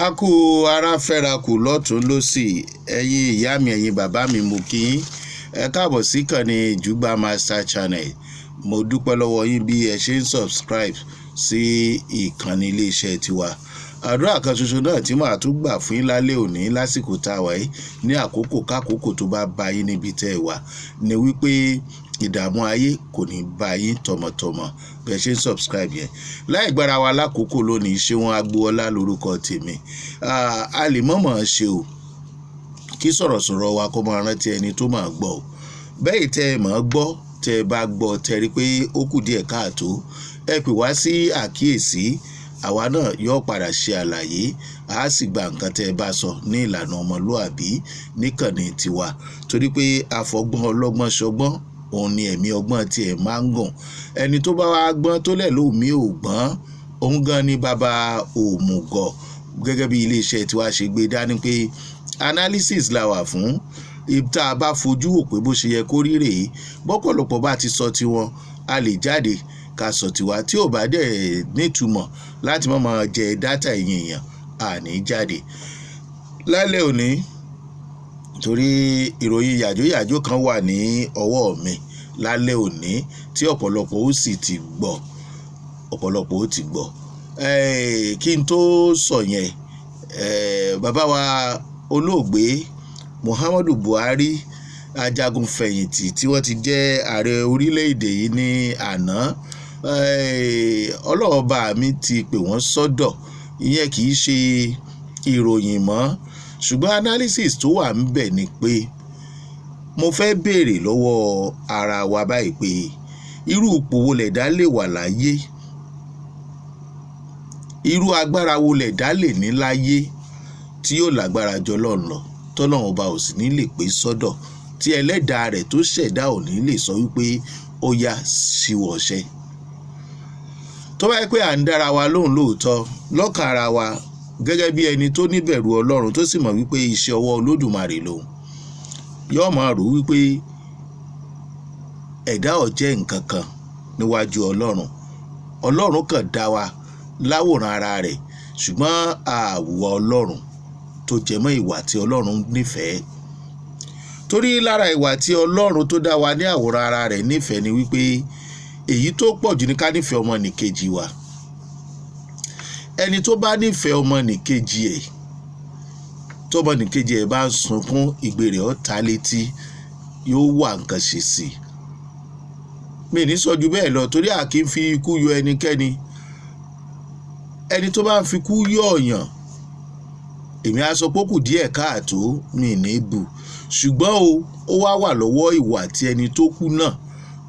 A kú ara fẹ́ra kù lọ́tún lọ́sì. Ẹ̀yin ìyá mi, ẹ̀yin bàbá mi, mo kí yín. Ẹ káàbọ̀ sí ìkànnì Jùgbà Master Channel. Mo dúpẹ́ lọ́wọ́ yín bí ẹ ṣe ń subscribe sí ìkànnì iléeṣẹ́ tiwa. Àdúrà kan ṣoṣo náà tí màá tún gbà fún yín lálẹ́ òní lásìkò tá a wà yìí, ní àkókò kákòókò tó bá bá yín níbi tẹ́ ẹ wà, ni wípé ìdààmú ayé kò ní bá yín tọmọtọmọ bí ẹ ṣe ń subscribe yẹn. Láì gbára wa lákòókò lónìí, Ṣéun Agboola lórúkọ tèmi. A lè mọ̀mọ́ ṣe o kí sọ̀rọ̀sọ̀rọ̀ wa kó máa rántí ẹni tó máa gbọ́ o. Bẹ́ẹ̀ tẹ́ ẹ máa gbọ́, tẹ́ ẹ bá gbọ́, tẹ́ rí pé ó kù díẹ̀ káàtó, ẹ pè wá sí àkíyèsí. Àwa náà yóò padà ṣe àlàyé, a sì gba nǹkan tẹ́ ẹ bá sọ ní ìlànà ọmọlúàbí níkànnì tiwa, torí pé àfọgbọ́n ọlọ́gbọ́n ṣọgbọ́n òun ni ẹ̀mí ọgbọ́n tiẹ̀ máa ń gùn. Ẹni tó bá wá gbọ́n tó lẹ̀ lómi ò gbọ́n, òun gan ni bàbá òmùgọ̀. Gẹ́gẹ́ bí iléeṣẹ́ tiwa ṣe gbé dání pé analysis la wà fún, tá a bá fojú wò pé bó ṣe yẹ kó rí rèé, bọ́pọ̀lọpọ̀ bá ti sọ tiwọn, a lè jáde ká sọ tiwa. Tí ò bá dẹ̀ nítumọ̀ láti má máa jẹ data ẹ̀yìn èèyàn, àní jáde lálẹ́ òní, torí ìròyìn yàjóyàjó kan wà ní ọwọ́ mi lálẹ́ òní tí ọ̀pọ̀lọpọ̀ ó sì ti gbọ́, ọ̀pọ̀lọpọ̀ ó ti gbọ́. Kí n tó sọ yẹn, bàbá wa olóògbé Muhammadu Buhari, ajagun fẹ̀yìntì tí wọ́n ti jẹ́ ààrẹ orílẹ̀-èdè yìí ní àná, Ọlọ́run mi ti pè wọ́n sọ́dọ̀. Ìyẹn kì í ṣe ìròyìn mọ́, ṣùgbọ́n analysis tó wà ńbẹ̀ ni pé mo fẹ́ béèrè lọ́wọ́ ara wa báyìí pé irú ipò wo lẹ̀dá lè wà láyé, irú agbára wo lẹ̀dá lè ní láyé tí yóò lágbára jọ Ọlọ́run lọ, tọ́lọ́run ọba ò sì ní lè pè sọ́dọ̀, tí ẹlẹ́dàá rẹ̀ tó ṣẹ̀dá ò ní lè sọ wípé ó yá, ṣíwọ́ ọṣẹ́. Tó bá yẹ pé à ń dára wa lóhùn lóòótọ́ lọ́kàn ara wa gẹ́gẹ́ bí ẹni tó níbẹ̀rù Ọlọ́run, tó sì mọ̀ wípé iṣẹ́ ọwọ́ Olódùmarè lòun, yóò máa rò wípé ẹ̀dá ò jẹ́ nǹkan kan níwájú Ọlọ́run. Ọlọ́run kàn dá wa láwòrán ara rẹ̀, ṣùgbọ́n àwùwà Ọlọ́run tó jẹmọ́ ìwà tí Ọlọ́run nífẹ̀ẹ́, torí lára ìwà tí Ọlọ́run tó dá wa ní àwòrán ara rẹ̀ nífẹ̀ẹ́ ni wípé èyí tó pọ̀ jù ní ká nífẹ̀ẹ́ ọmọnìkejì wa. Ẹni tó bá nífẹ̀ẹ́ ọmọnìkejì ẹ̀, tọmọnìkejì ẹ̀ bá ń sunkún, ìgbé rẹ̀ ó ta létí, yóò wà nǹkan ṣe sí i. Mi ní sọ ju bẹ́ẹ̀ lọ, torí a kì í fi ikú yọ ẹnikẹ́ni. Ẹni tó bá ń fi ikú yọ ọ̀yàn, èmi á sọ pé ó kù díẹ̀ káàtó, mi ní bù. Ṣùgbọ́n o, ó wá wà lọ́wọ́ ìwà tí ẹni tó kú náà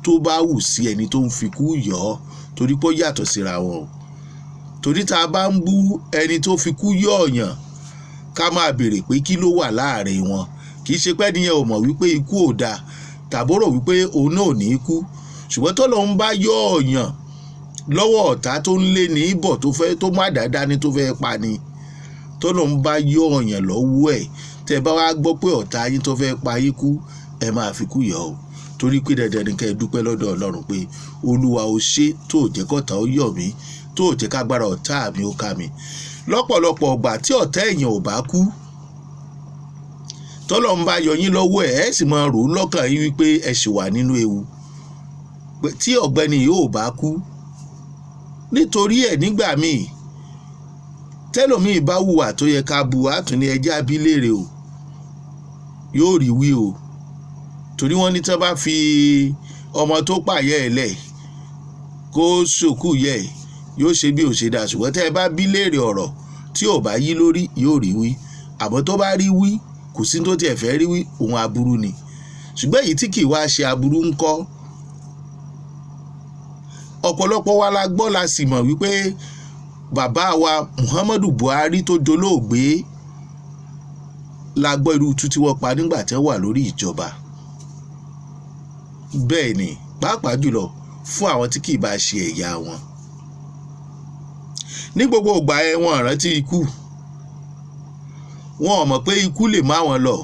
tó bá wù sí ẹni tó ń fi ikú yọ ọ́, torí pé ó yàtọ̀ síra wọn o. Torí tá a bá ń bú ẹni tó fi ikú yọ ọ̀yàn, ká máa béèrè pé kí ló wà láàrin wọn. Kì í ṣe pé ẹnìyẹn ò mọ̀ wípé ikú ò dáa, tàbórò wípé òun náà ò ní kú, ṣùgbọ́n tọ́lọ́run bá yọ ọ̀yàn lọ́wọ́ ọ̀tá tó ń lé ní bọ̀, tó fẹ́ tó má dáadáa ní tó fẹ́ pa ni, tọ́lọ́run bá yọ ọ̀yàn lọ́wọ́ ẹ̀, tẹ́ ẹ bá wá gbọ́ pé ọ̀tá yín tó fẹ́ pa yín kú, ẹ máa fi kú yọ ọ́, torí pé dandan ni kẹ́ ẹ dúpẹ́ lọ́dọ̀ Ọlọ́run pé Olúwa, ó ṣe tó jẹ́ kọ́ta ó yọ̀ mí, tó jẹ́ kágbára ọ̀tá mi ó ká mi. Lọ́pọ̀lọpọ̀ ọgbà tí ọ̀tá èèyàn ò bá kú, tọ́lọ́run bá yọ yín lọ́wọ́ ẹ̀, ẹ sì máa rò ó lọ́kàn yín wípé ẹ ṣì wà nínú ewu tí ọ̀gbẹ́ni yóò bá kú. Nítorí ẹ̀, nígbà míì tẹ́lòmíì bá hùwà tó yẹ ká bu, àtún ní ẹjẹ́ abílẹ̀rè o, yóò rí wí o, torí wọ́n ní tí wọ́n bá fi ọmọ tó pààyẹ́ ẹ̀ lẹ̀ kó sòkú yẹ ẹ̀, yóò ṣe bí ò ṣe dáa. Ṣùgbọ́n tẹ́ ẹ bá bí léèrè ọ̀rọ̀ tí ò bá yí lórí, yóò rí wí. Àmọ́ tó bá rí wí, kò sí tó tiẹ̀ fẹ́ rí wí, òun aburú ni. Ṣùgbọ́n èyí tí kì í wá ṣe aburú ń kọ́, ọ̀pọ̀lọpọ̀ wa la gbọ́, la sì mọ̀ wípé bàbá wa Muhammadu Buhari tó dolóògbé, la gbọ́ irú itú tí wọ́n pa nígbà tí wọ́n wà lórí ìjọba. Bẹ́ẹ̀ ni, pàápàá jùlọ fún àwọn tí kì í bá ṣe ẹ̀yà wọn. Ní gbogbo ìgbà ẹ, wọn rántí ikú, wọn ò mọ̀ pé ikú lè má wọn lọ.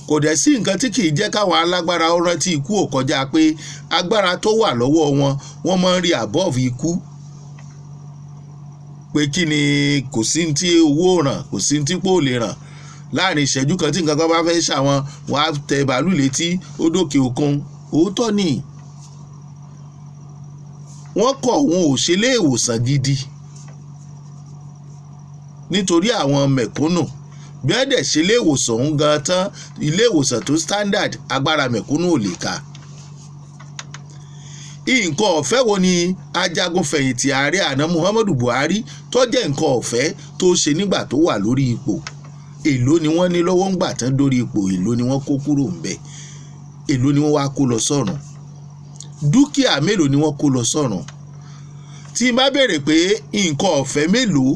Kò dẹ̀ sí nǹkan tí kì í jẹ́ káwọn alágbára ó rántí ikú ò kọjá pé agbára tó wà lọ́wọ́ wọn, wọ́n máa ń rí above ikú. Pé kí ni? Kò sí tí owó ràn, kò sí tí pò lè ràn. Láàrin ìṣẹ́jú kan, tí nǹkan kan bá fẹ́ ṣàwọn, wọ́n á tẹ bàálù létí, ó dókè òkun. Òótọ́ ni, wọ́n kọ̀, wọn ò ṣe ilé ìwòsàn gidi nítorí àwọn mẹ̀kúnnù. Bí wọ́n dẹ̀ ṣe ilé ìwòsàn ọ̀hún gan tán, ilé ìwòsàn tó standard, agbára mẹ̀kúnnù ò lè ka. Nǹkan ọ̀fẹ́ wo ni ajagun fẹ̀yìntì ààrẹ àná Muhammadu Buhari tó jẹ́ nǹkan ọ̀fẹ́ tó ṣe nígbà tó wà lórí ipò? Èló ni wọ́n ní lọ́wọ́ ńgbà tán dórí ipò? Èló ni wọ́n kó kúrò ńbẹ̀? Èló ni wọ́n wá kó lọ sọ́run? Dúkìá mélòó ni wọ́n kó lọ sọ́run? Tí n bá béèrè pé nǹkan ọ̀fẹ́ mélòó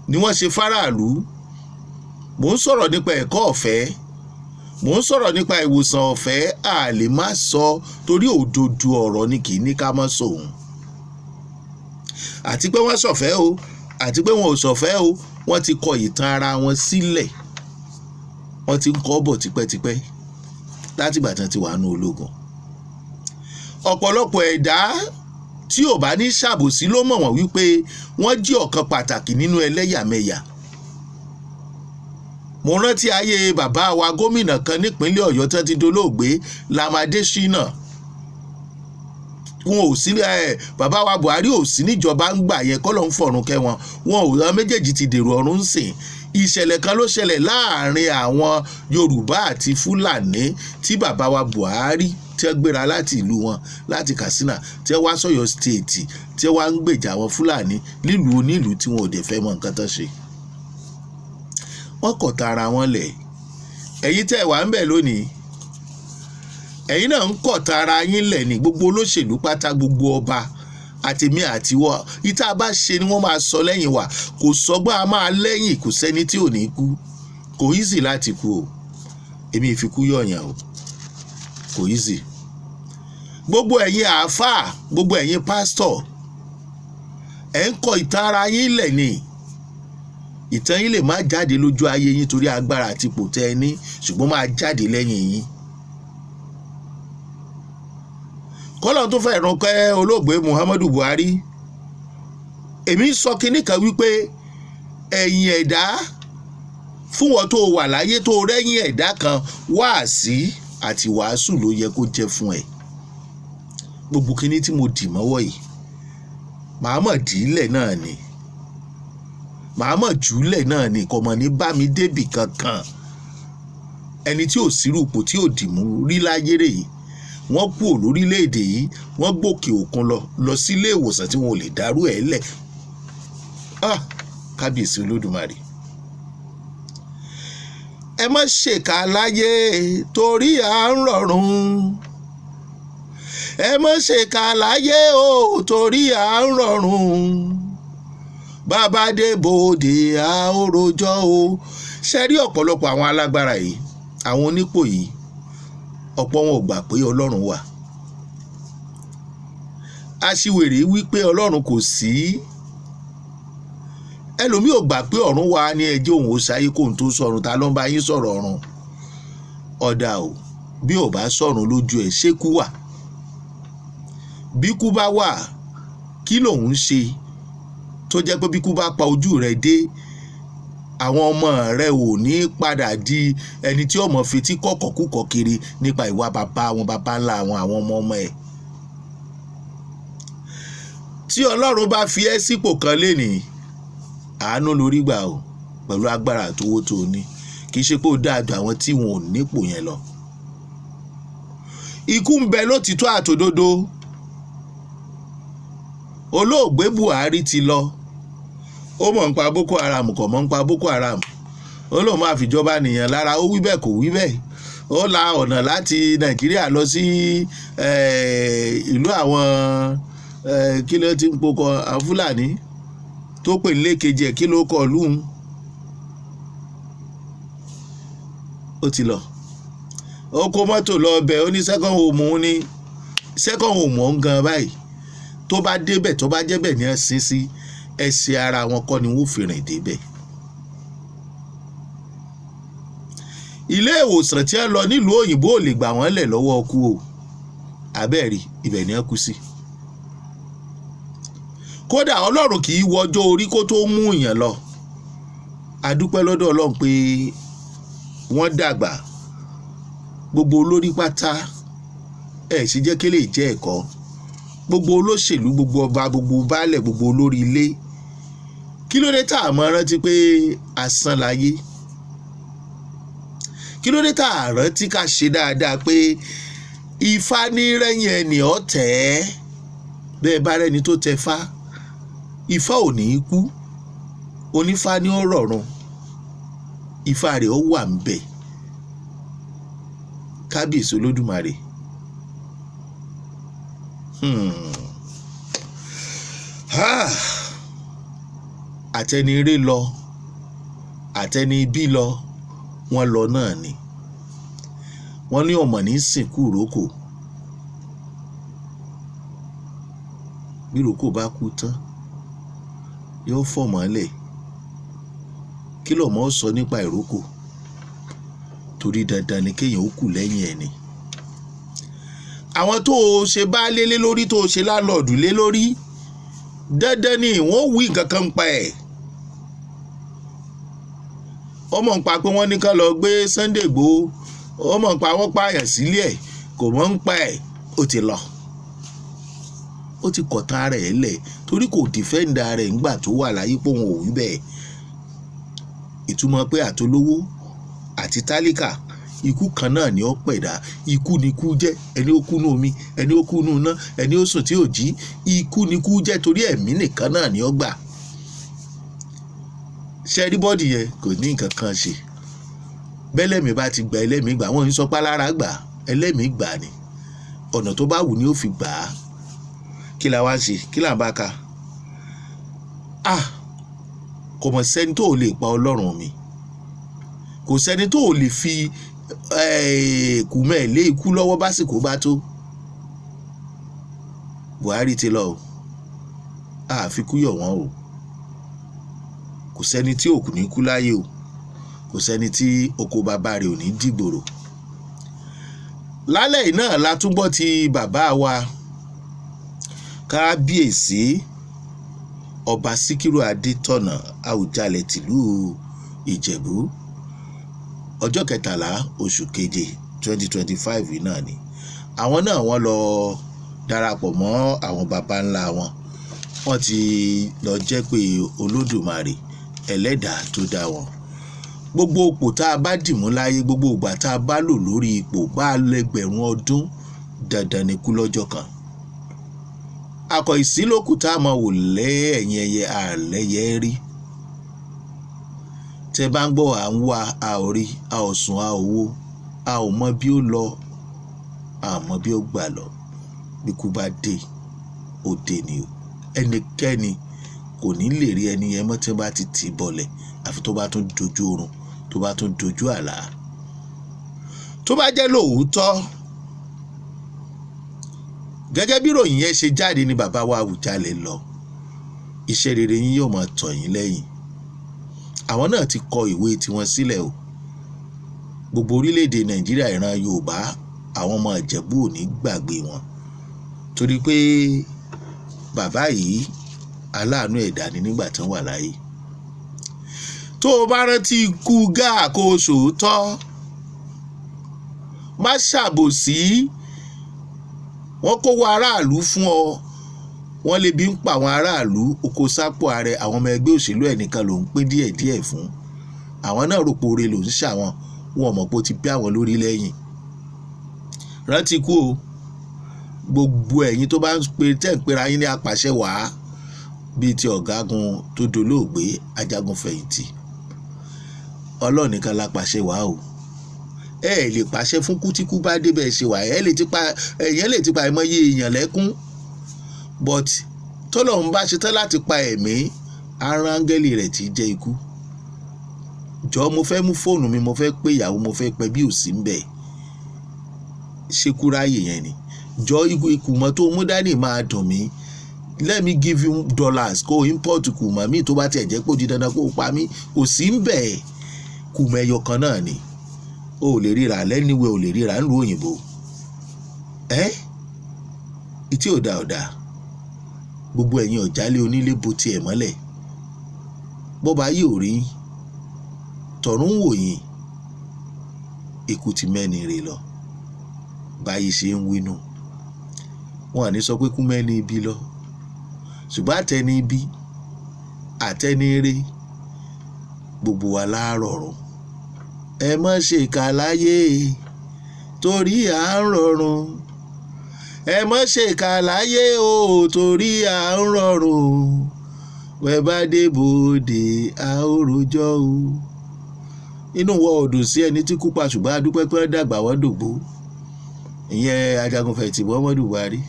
ni wọ́n ṣe fáráàlú, mò ń sọ̀rọ̀ nípa ẹ̀kọ́ ọ̀fẹ́, mò ń sọ̀rọ̀ nípa ìwòsàn ọ̀fẹ́. A lè má sọ torí òdodo ọ̀rọ̀ ni, kì í ní ká má sọ òun. Àti pé wọ́n ṣọ̀fẹ́ o, àti pé wọn ò ṣọ̀fẹ́ o, wọ́n ti kọ ìtàn ara wọn sílẹ̀. Wọ́n ti ń kọ́ bọ̀ tipẹ́tipẹ́ látìgbà tí wọ́n ti wà nù ológun. Ọ̀pọ̀lọpọ̀ ẹ̀dá tí ò bá ní ṣàbòsí ló mọ̀ wọ́n wípé wọ́n jí ọ̀kan pàtàkì nínú ẹlẹ́yàmẹ̀yà. Mo rántí ayé bàbá wa, gómìnà kan nípínlẹ̀ Ọ̀yọ́ tán ti dolóògbé, Lam Adésínà. Wọn ò sí ẹ, bàbá wa Buhari ò sí níjọba ń gbà yẹn, kọ́ ló ń fọ̀run kẹ́ wọn. Wọn ò rán méjèèjì ti dèrò ọ̀run ń sìn. Ìṣẹ̀lẹ̀ kan ló ṣẹlẹ̀ láàrin àwọn Yorùbá àti Fúlàní tí bàbá wa Buhari tí wọ́n gbéra láti ìlú wọn, láti Katsina, tí wọ́n wá sọ̀yọ́ State, tí wọ́n wá ń gbèjà àwọn Fúlàní nílùú onílùú, tí wọn ò dẹ̀ fẹ́ mọ nǹkan tán ṣe. Wọ́n kọ̀ tara wọn lẹ̀. Ẹ̀yin tẹ́ wà ń bẹ̀ lónìí, ẹ̀yin náà ń kọ̀ tara yín lẹ̀ ní. Gbogbo olóṣèlú pátá, gbogbo ọba, àtèmi àtiwọ́, ìta bá ṣe ni wọ́n máa sọ lẹ́yìn wa. Kò sọgbọ́n, a máa lẹ́yìn. Kò sẹ́ni tí ò ní kú. Kò easy láti kú o. Èmi ìfikú yọ̀yàn o, kò easy. Gbogbo ẹ̀yin àáfàá, gbogbo ẹ̀yin pásítọ̀, ẹ̀ ń kọ ìtàn ara yín lẹ̀ ni. Ìtàn yín lè má jáde lójú ayé yín torí agbára àti ipò tẹ́ ẹ ní, ṣùgbọ́n máa jáde lẹ́yìn yín. Kọ́lọ́n tó fẹ́ ràn kẹ́ olóògbé Muhammadu Buhari, èmi sọ kinní kan wípé ẹ̀yìn ẹ̀dá fún wọn tó wà láyé, tó rẹ́yìn ẹ̀dá kan, wáàsí àti wàásù ló yẹ kó jẹ́ fún ẹ. Gbogbo kinní tí mo dì mọ́wọ́ yìí, màá mọ̀ dìílẹ̀ náà ni, màá mọ̀ jùúlẹ̀ náà ni, kò mọ̀ ní bá mi débì kankan. Ẹni tí ò sírú ipò tí ò dì mú rí láyé rèé. Wọ́n kúrò lórílẹ̀‐èdè yìí, wọ́n gbòkè òkun lọ, lọ sílé ìwòsàn tí wọn ò lè dárú ẹ̀ lẹ̀. Ah, kábíyèsí Olódùmarè! Ẹ má ṣèkà láyé torí à ń rọrùn. Ẹ má ṣèkà láyé o torí à ń rọrùn. Bàbá dé bòde, a ó rojọ́ o. Ṣe rí ọ̀pọ̀lọpọ̀ àwọn alágbára yìí, àwọn onípò yìí, ọ̀pọ̀ wọn ò gbà pé Ọlọ́run wà. Aṣiwèrè wípé Ọlọ́run kò sí. Ẹlòmíì ò gbà pé ọ̀run wà ní. Ẹjẹ́ òun ó ṣayé kóun tó sọ̀run. Ta ló ń bá yín sọ̀rọ̀ ọ̀run? Ọ̀dà o, bí ò bá sọ̀run lójú ẹ̀, ṣé kú wà? Bí kú bá wà, kí lòun ń ṣe tó jẹ́ pé bí kú bá pa ojú rẹ̀ dé, àwọn ọmọ rẹ̀ ò ní padà di ẹni tí ọmọ fetí kọ̀kọ̀kúkọ̀ kiri nípa ìwà bàbá wọn, bàbá ńlá wọn, àwọn ọmọ ọmọ ẹ̀? Tí Ọlọ́run bá fi ẹ́ sípò kan lénìí, àánú lórí gbà o, pẹ̀lú agbára àtowó tó o ní. Kì í ṣe pé ó dáa ju àwọn tí wọn ò nípò yẹn lọ. Ikú ń bẹ lótìtọ́ àtòdodo. Olóògbé Buhari ti lọ. Ó mọ̀ nípa Boko Haram, kò mọ̀ nípa Boko Haram. Ó lóun máa fìjọba nìyẹn lára. Ó wí bẹ́ẹ̀, kò wí bẹ́ẹ̀. Ó la ọ̀nà láti Nàìjíríà lọ sí ìlú àwọn, kí ló ti ń pokọ àwọn Fúlàní tó pè ní lẹ́kejì ẹ̀? Kí ló kọ lóhùn? Ó ti lọ, ó kó mọ́tò lọ ọbẹ̀. Ó ní second home. Òun ní second home ọ̀hún gan báyìí. Tó bá débẹ̀, tó bá jẹ́bẹ̀ ní ẹ̀sìn sí ẹsẹ̀ ara wọn kọ́ ni wọ́n fi rìn débẹ̀. Ilé ìwòsàn tí wọ́n lọ nílùú òyìnbó ò lè gbà wọ́n lẹ̀ lọ́wọ́ ọkú o. Abẹ́ẹ̀rí ibẹ̀ ni wọ́n kú sí. Kódà Ọlọ́run kì í wọjọ́ orí kó tó mú èèyàn lọ. A dúpẹ́ lọ́dọ̀ Ọlọ́run pé wọ́n dàgbà. Gbogbo olórí pátá, ẹ̀ sì jẹ́ kí lè jẹ́ ẹ̀kọ́. Gbogbo olóṣèlú, gbogbo ọba, gbogbo baálẹ̀, gbogbo olórí ilé, kí ló dé tá a mọ̀ rántí pé asán láyé? Kí ló dé tá a rántí ká ṣe dáadáa pé Ifá ní rẹ́yìn ẹni ọ̀tẹ̀? Bẹ́ẹ̀ bá rẹ́ni tó tẹ fá, Ifá ò ní í kú. Onífá ní ó rọ̀run, Ifá rẹ̀ ó wà ń bẹ̀. Kábíyèsí Olódùmarè. Ah. Àtẹniré lọ, àtẹni ibi lọ, wọ́n lọ náà ni. Wọ́n ní ọmọ ní sìnkú ìrókò. Bí ìrókò bá kú tán, yóò fọ̀mọ́lẹ̀. Kí lọmọ ó sọ nípa ìrókò? Torí dandan ni kéèyàn ó kù lẹ́yìn ẹni. Àwọn tó o ṣe bá lélé lórí, tó o ṣe láńlọ́ọ̀dù lé lórí, dandan ni wọ́n wí nǹkan kan pa ẹ̀. Ọmọ ń pa pé wọ́n ní ká lọ gbé Sunday Igboho. Ọmọ ń pa wọ́n pààyàn sílé ẹ̀, kò mọ̀ ń pa ẹ̀. Ó ti lọ, ó ti kọ̀tàn ara ẹ̀ lẹ̀, torí kò defend ara ẹ̀ ńgbà tó wà láyé pé òun ò wí bẹ́ẹ̀. Ìtumọ̀ pé àtolówó àti tálíkà, ikú kan náà ni ó pẹ̀dá. Ikú ni ikú jẹ́. Ẹni ó kú nú omi, ẹni ó kú nú iná, ẹni ó sùn tí ò jí, ikú ni ikú jẹ́, torí ẹ̀mí nìkan náà ni ó gbà. Ṣe rí body yẹn, kò ní nǹkan kan ṣe. Bẹ́lẹ̀mí bá ti gbà, ẹlẹ́mìí gbà. Wọ́n ń sọ pálára gbà, ẹlẹ́mìí gbà ni. Ọ̀nà tó bá wù ni ó fi gbà á. Kí la wá ń ṣe? Kí là ń bá ka? Ah, kò mọ̀ sẹ́ni tó lè pa Ọlọ́run mi. Kò sẹ́ni tó lè fi kùmẹ̀ lé ikú lọ́wọ́ básìkò bá tó. Buhari ti lọ o, àfi kú yọ̀ wọ́n o. Kò sẹ́ni tí òkú ní kú láyé o. Kò sẹ́ni tí oko bàbá rẹ̀ ò ní dìgbòrò. Lálẹ́ yìí náà la tún gbọ́ ti bàbá wa, Kábíyèsí Ọba Síkírù Adétọ̀nà Àwùjalẹ̀ tìlú Ìjẹ̀bú. Ọjọ́ 13 oṣù keje 2025 náà ni àwọn náà wọ́n lọ darapọ̀ mọ́ àwọn baba ńlá wọn. Wọ́n ti lọ jẹ́ pé Olódùmarè ẹlẹ́dàá tó dá wọn. Gbogbo ipò tá a bá dìmú láyé, gbogbo ìgbà tá a bá lò lórí ipò, bá a lẹ́gbẹ̀rún ọdún, dandan ni kú lọ́jọ́ kan. Akọ ìsílòkù tá a máa wò lẹ́yìn ẹyẹ àlẹ́yẹ rí. Tẹ́ bá ń gbọ́, à ń wá, a ò rí, a ò sùn, a ò wo, a ò mọ bí ó lọ, a mọ bí ó gbà lọ. Bí ikú bá dé, ó dé ni o. Ẹnikẹ́ni kò ní lè rí ẹni yẹn mọ́ tí wọ́n bá ti tì í bọlẹ̀, àfi tó bá tún dojú oorun, tó bá tún dojú àlá. Tó bá jẹ́ lóòótọ́ gẹ́gẹ́ bí ìròyìn yẹn ṣe jáde ní bàbá wa Àwùjalẹ̀ lọ, iṣẹ́ rere yín yóò máa tọ̀ yín lẹ́yìn. Àwọn náà ti kọ ìwé tiwọn sílẹ̀ o. Gbogbo orílẹ̀-èdè Nàìjíríà, ìran Yorùbá, àwọn ọmọ Ìjẹ̀bú ò ní gbàgbé wọn, torí pé bàbá yìí, aláàánú ẹ̀dá ni nígbà tán wà láyé. Tó o bá rántí ikú gáà, kó o sòótọ́, má ṣàbòsí. Wọ́n kówó aráàlú fún ọ, wọ́n lè bí ń pa àwọn aráàlú oko sápò ààrẹ. Àwọn ọmọ ẹgbẹ́ òṣèlú ẹ̀ nìkan ló ń pín díẹ̀díẹ̀ fún. Àwọn náà rò pé oore ló ń ṣàwọn. Wọn mọ̀ pé ó ti bí àwọn lórí lẹ́yìn. Rántí kú o. Gbogbo ẹ̀yin tó bá ń pe, tẹ́ ń pera yín ní apàṣẹ wàá, bíi ti ọ̀gágun tó dolóògbé, ajagun fẹ̀yìntì, Ọlọ́run nìkan la pàṣẹ wàá o. Ẹ ẹ lè pàṣẹ fún kú. Tí kú bá débẹ̀ ṣe wà, ẹ lè ti pa ẹ̀yẹn, lè ti pa àìmọye èèyàn lẹ́kún, but tọ́lọ́run bá ṣetán láti pa ẹ̀mí, ara áńgẹ́lì rẹ̀ tí jẹ́ ikú. Jọ, mo fẹ́ mú fóònù mi, mo fẹ́ pé ìyàwó, mo fẹ́ pẹ́ bí ò sí ń bẹ̀. Ṣé kúráyè yẹn ni? Jọ, ìkùmọ̀ tó mú dání máa dùn mí. Let me give you dollars kó o import kùmọ̀ míì. Tó bá tiẹ̀ jẹ́ pé ó di dandan kó o pa mí, kò sí ń bẹ̀. Kùmọ̀ ẹyọ kan náà ni, o ò lè ríra lẹ́niwẹ̀, o lè ríra ńlùú òyìnbó. Ẹ́ ìtí ò da ò da. Gbogbo ẹ̀yin ọ̀jálẹ̀ onílé bo tiẹ̀ mọ́lẹ̀. Bọ́ba yìí ò rí, tọ̀run ń wò yín. Ikú ti mẹ́ni rè lọ. Báyìí ṣe ń wínú. Wọn à ní sọ pé kú mẹ́ni ibi lọ. Ṣùgbọ́n àtẹni ibi, àtẹni ire, gbogbo wa láàrọ̀rùn. Ẹ má ṣe kà láyé torí à ń rọrùn. Ẹ má ṣe kà láyé o torí à ń rọrùn. Bẹ́ bá dé bòde, a ó rojọ́ o. Inú wa ò dùn sí ẹni tí kú pa, ṣùgbọ́n a dúpẹ́ pé wọ́n dàgbà, wọ́n dògbó. Ìyẹn ajagunfẹ̀yìntì Muhammadu Buhari.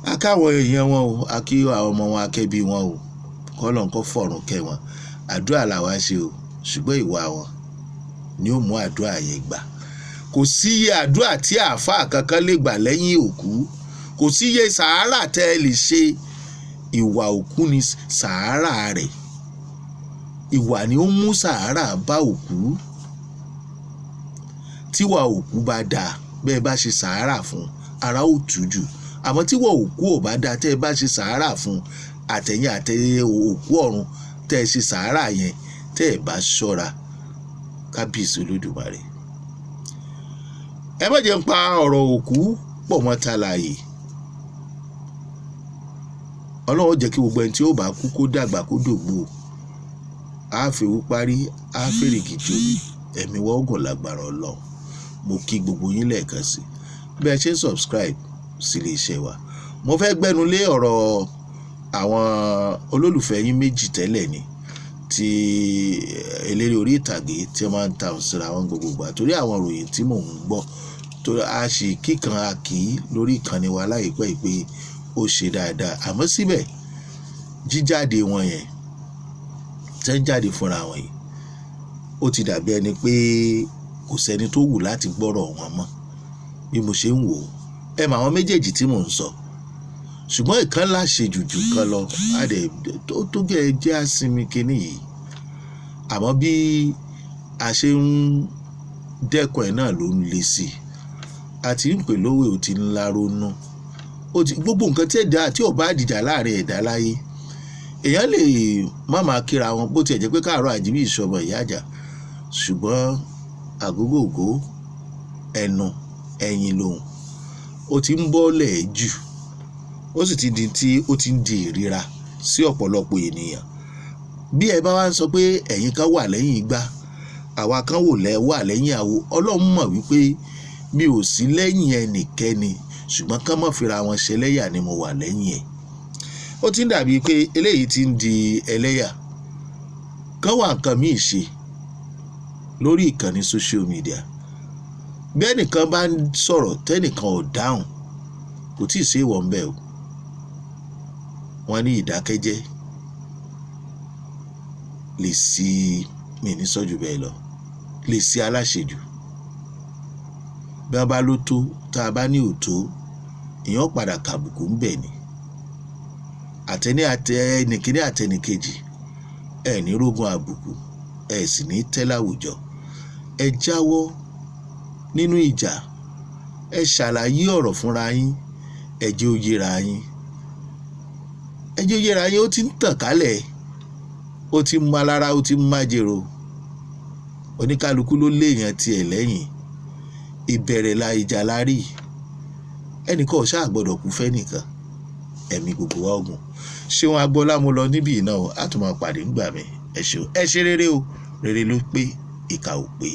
A káwọn èèyàn wọn o, a kí àwọn ọmọ wọn, akẹ́bí wọn o. Kọ́lọ́run kó fọ̀run kẹ́ wọn. Àdúrà làwa ṣe o, ṣùgbọ́n ìwà wọn ni ó mú àdúrà yẹn gbà. Kò sí iye àdúrà tí àáfàá kankan lè gbà lẹ́yìn òkú. Kò sí iye sàárà tẹ́ ẹ lè ṣe. Ìwà òkú ni sàárà rẹ̀. Ìwà ni ó mú sàárà bá òkú. Tíwà òkú bá dáa, bẹ́ẹ̀ bá ṣe sàárà fún, ara ó tù jù. Àmọ́ tíwà òkú ò bá dáa, tẹ́ ẹ bá ṣe sàárà fún, àtẹ̀yìn àtẹ̀yìn òkú ọ̀run tẹ́ ẹ ṣe sàárà yẹn, tẹ́ ẹ bá ṣọ́ra, kábíyèsí Olódùmarè. Ẹ má jẹ́ ń pa ọ̀rọ̀ òkú pọ̀ mọ́ talààyè. Ọlọ́run ó jẹ́ kí gbogbo ẹni tí ó bá kú kó dàgbà kó dògbò. A fi ewu parí, a fèrègì jobi, ẹ̀mí wa ó gùn lágbára Ọlọ́run. Mo kí gbogbo yín lẹ́ẹ̀kan sí. Bí ẹ ṣe ń subscribe sí ilé iṣẹ́ wa. Mo fẹ́ gbẹ́nu lé ọ̀rọ̀ àwọn olólùfẹ́ yín méjì tẹ́lẹ̀ ni, tí eléré orí ìtàgé tí wọ́n máa ń ta síra wọn gbogbo ìgbà torí àwọn ìròyìn tí mò ń gbọ́. Torí a sì kíkan a kì í lórí ìkànnì wa láìpẹ́ yìí pé ó ṣe dáadáa. Àmọ́ síbẹ̀, jíjáde wọn yẹn, tí wọ́n jáde fúnra wọn yìí, ó ti dàbí ẹni pé kò sẹ́ni tó wù láti gbọ́rọ̀ wọn mọ́. Bí mo ṣe ń wò ó, ẹ mọ àwọn méjèèjì tí mò ń sọ. Ṣùgbọ́n ìkan láṣẹ jù jù kan lọ. A dẹ̀ tó gẹ́ jẹ́ àsìnmi kíní yìí. Àmọ́ bí a ṣe ń dẹ́kun ẹ̀ náà ló ń le sí i. A ti ń pè lówé, ó ti ń láronú. Ó ti gbogbo nǹkan tí ẹ̀dá tí ò bá dìjà láàrin ẹ̀dá láyé. Èèyàn lè má máa kíra wọn bó ti ẹ̀ jẹ́ pé káàárọ̀ àjíbí ìṣọmọ ìyá àjà. Ṣùgbọ́n àgógógó ẹnu ẹyin lòun. Ó ti ń bọ́lẹ̀ jù. Ó sì ti di tí ó ti ń di ìríra sí ọ̀pọ̀lọpọ̀ ènìyàn. Bí ẹ bá wá ń sọ pé ẹ̀yin kan wà lẹ́yìn igbá, àwa kan wò lẹ́ wà lẹ́yìn àwo. Ọlọ́run mọ̀ wípé mi ò sí lẹ́yìn ẹnikẹ́ni, ṣùgbọ́n ká má fira wọn ṣẹlẹ́yà ni mo wà lẹ́yìn ẹ̀. Ó ti ń dàbí pé eléyìí ti ń di ẹlẹ́yà. Kán wá nǹkan míì ṣe lórí ìkànnì social media. Bí ẹnìkan bá ń sọ̀rọ̀ tẹ́nìkan ò dáhùn, kò tíì sí èèwọ̀ ńbẹ o. Wọ́n ní ìdákẹ́jẹ́ lè sí, mi ní sọ́jú bẹ́ẹ̀ lọ, lè sí aláṣejù. Bí wọ́n bá ló tó, tá a bá ní ò tó, èèyàn ó padà kàbùkù ńbẹ̀ ni. Àtẹni àtẹ ẹnìkíní àtẹnìkejì, ẹ ní rógun àbùkù, ẹ sì ní tẹ́ láwùjọ. Ẹ jáwọ́ nínú ìjà, ẹ ṣàlàyé ọ̀rọ̀ fúnra yín, ẹ jẹ́ ó yéra yín. Ẹ jẹ́ ó yéra yín, ó ti ń tàn kálẹ̀, ó ti ń mọ alára, ó ti ń májèrò. Oníkálukú ló léèyàn tiẹ̀ lẹ́yìn. Ìbẹ̀rẹ̀ la ìjà la rí. Ẹnìkan ò ṣáà gbọdọ̀ kú fẹ́nìkan. Ẹ̀mí gbogbo wa ogun. Ṣé wọn agbọ́lá mo lọ níbí náà o? A tún máa pàdé ńgbà mi. Ẹ ṣeun. Ẹ ṣe rere o. Rere ló pé, ìkà ò pé.